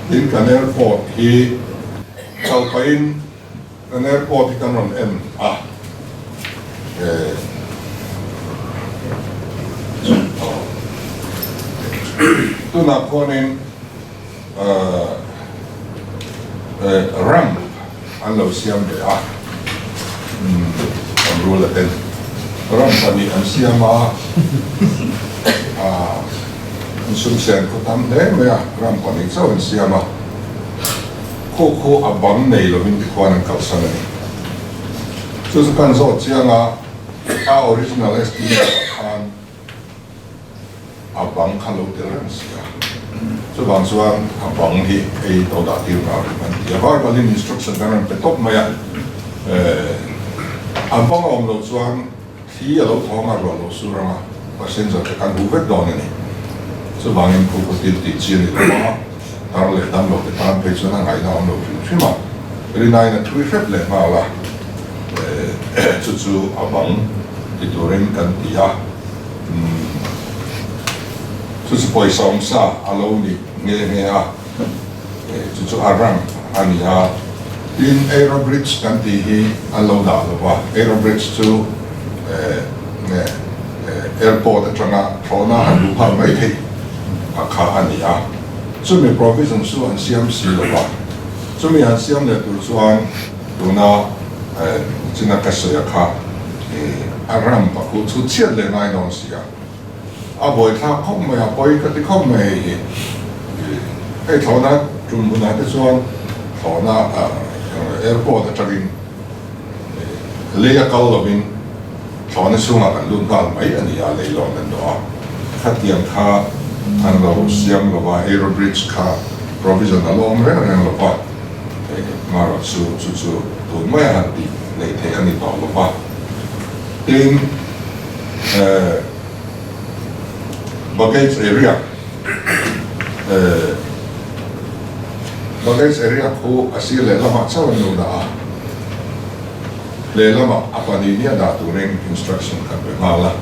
Tin kan airport hi kal pahin kan airport hi kan rawn en a, tunah khuanin ramp an lo siam ve a, kan rula ten ramp pahnih an siam a, an sumsen khaw tam hle mai a, ramp pahnih chauh an siam a, khu khu a bang nei lovin tikhuan an kalsan a ni. Chu chu kan zawt chiang a, a original estimate ah khan a bang kha lo tel reng si a, chuvang chuan a bang hi hei to dah tir nghal reng an ti a, verbal in instruction kan rawn pe tawp mai a, a bang a awm loh chuan thli a lo thawng a, ruah lo sur ang a, passenger te kan huh vek dawn a ni. Chuvangin khu khaw thil tih chi a ni lo a, tar leh dam lo te tan phei chuan a ngaihna a awm lo hrim hrim a, rinaiin a thui hrep leh nghal a, chu chu a bang ti turin kan ti a. Umm chu chu pawisa awm sa a lo ni nghe nghe a, chu chu a rank a ni a. Tin, Aero Bridge kan tih hi an lo dah lo va, Aero Bridge chu nge airport atanga thlawhna han luh nghal mai theih a kha a ni a. Chumi provision chu an siam si lo va, chumi han siam leh tur chuan Tuna china ka sawi a kha a ramp a khuh chhut chhiat leh ngai dawn si a, a buaithlak khawp mai a, pawi ka ti khawp mai hei hi. Hei thlawhna tum hunah te chuan thlawhna airport atangin lei a kal lovin thlawhna chhungah kan lut nghal mai a ni a, lei lawn kan dawh a, khatiang kha an lo siam lova, aero bridge kha provision a lo awm reng reng lova. Hmarawh chu chu chu tun mai a han tih neih theih a ni tawh lo va. Tin, baggage area, baggage area khu a sir lehlamah chauh an lo dah a, lehlamah a pahnih nia dah turin instruction kan pe nghal a.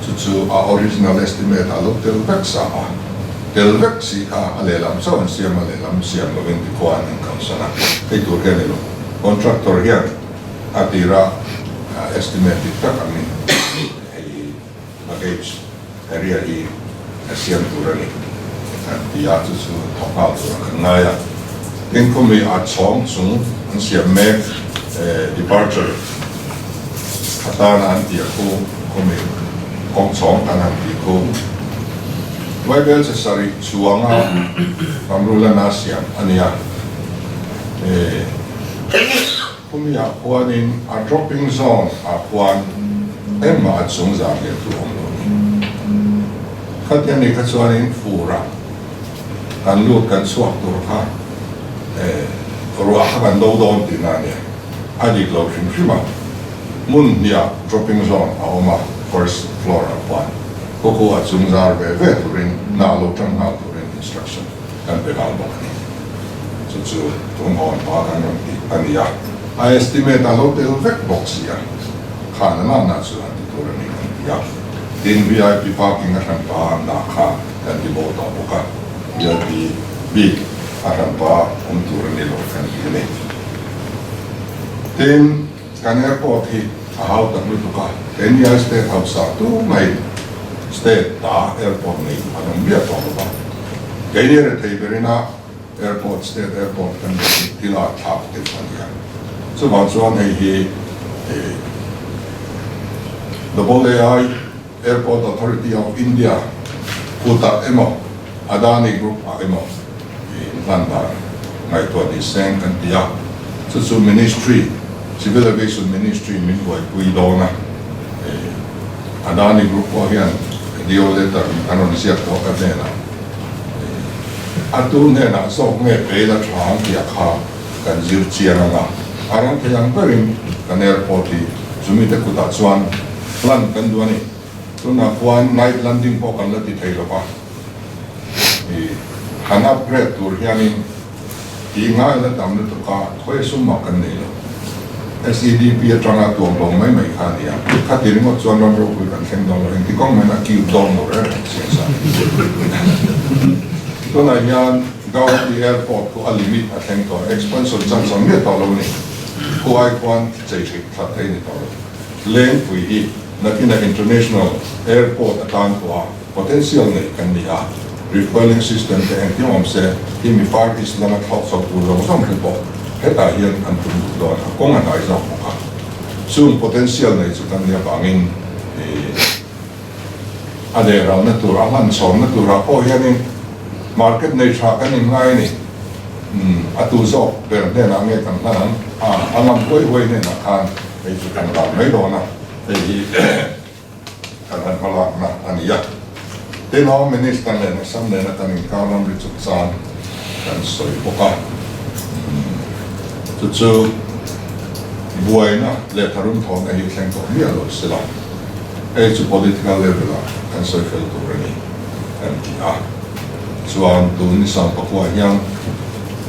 Chu chu a original estimate ah lo tel vek sa a, tel vek si kha a lehlam chauh an siam a, lehlam siam lovin tikhuan an kalsan a, hei tur hian ilo contractor hian a tira estimate dik tak angin hei baggage area hi a siam tur a ni an ti a, chu chu thawk nghal tur an kan ngai a. Tin khawmi a chhawng chung an siam mek departure atana an tih a khu khawmi kawng chhawng kan han tih khu Vaibel che sarih chuanga Kamrulana siam a nia. Khawmi ah khuanin a dropping zone ah khuan engmah a chung zah leh tur awm lo a ni. Khati a nih kha chuanin furah Kan lut kan chhuak tur kha ruah kha kan do dawn tihna a nia. A dik lo hrim hrim a, hmun hniah dropping zone a awm a, first floor ah khuan khawkhu a chung zar ve ve turin hna lo tang nghal turin instruction kan pe nghal bawk a ni. Chu chu tun hawn hma kan rawn tih a ni a, a estimate a lo tel vek bawk si a, khan a nana chu an ti tur a ni kan ti a. Tin VIP parking a hran pa an dah kha. Kan ti bawk tawh bawk a, VIP bik a hranpa awm tur a ni lo kan ti a ni. Tin, kan airport hi a hau tak lutuk a, keini state house ah tu mai state ta airport nei an awm viau tawh lo va, keini rethei berin a airport state airport kan neih hi thil a thlak deuh a ni a. Chuvang chuan hei hi WAI Airport Authority of India kutah emaw Adani Group ah emaw inhlan dan ngaihtuah ni seng kan ti a, chu chu Ministry, Civil Aviation Ministry min buaipui dawn a, Adani Group pawh hian DO letter an rawn ziak tawh ka hnenah a tu hnenah zawk nge bail a tha ang tih a kha kan zir chiang ang a, a rang thei ang berin kan airport hi chumi te kutah chuan Plan kan duh a ni. Tunah khuan night landing pawh kan la ti thei lo va, i han upgrade tur hianin tih ngai la tam lutuk a, khawi sum mah kan nei lo. SEDP atanga tuam lawng mai mai kha a ni a, khati ringawt chuan ram ropui kan thleng dawn lo, engti kawng mahin a cute dawn lo reng reng si a sa. Tunah hian. Guwahati Airport khu a limit a thleng tawh a, expansion chance awm miah tawh lo a ni. Khu ai khuan chei hrih that theih a ni tawh lo. Lengpui hi nakinah International Airport atan pawha potential nei kan ni a, refuelling system te engkim awm se, hi mi Far East lama thlawk chho tur zawng zawng te pawh hetah hian an tum duh dawn a, kawng a hnai zawk bawk a. Chung potential nei chu kan nih avangin ih. A lehramna tur, a hman chhawmna turah pawh hianin market nei tha kan inngai a ni. Umm, a tu zawk ber hnenah nge kan hman ang? A, a ngam huai huai hnenah khan hei chu kan lam mai dawn a, hei hi kan han hmalakna a ni a. Tin, Home Minister nen Assam nena kan inkar ramri chungchang kan sawi bawk a. Umm, chu chu buaina leh tharum thawhna hi thleng tawh miah lo sela. Hei chu political level ah kan sawi fel tur a ni kan ti a. Chuan tun ni Sangpakua hian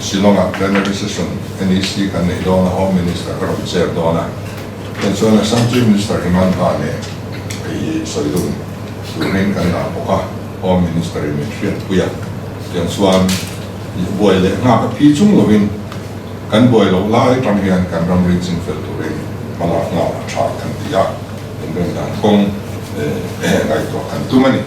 Shillong ah plenary session NEC kan nei dawn a, Home Minister ka rawn chair dawn a. Hei chuan Assam Chief Minister Himanta nen hei hi sawi dun turin kan dah bawk a, Home Minister in min hriatpui a. Tiang chuan buai leh nghak a phi chung lovin kan buai loh lai atang hian kan ramri chingfel turin hmalak nghal a tha kan ti a. Inrem dan kawng ngaihtuah kan tum a ni.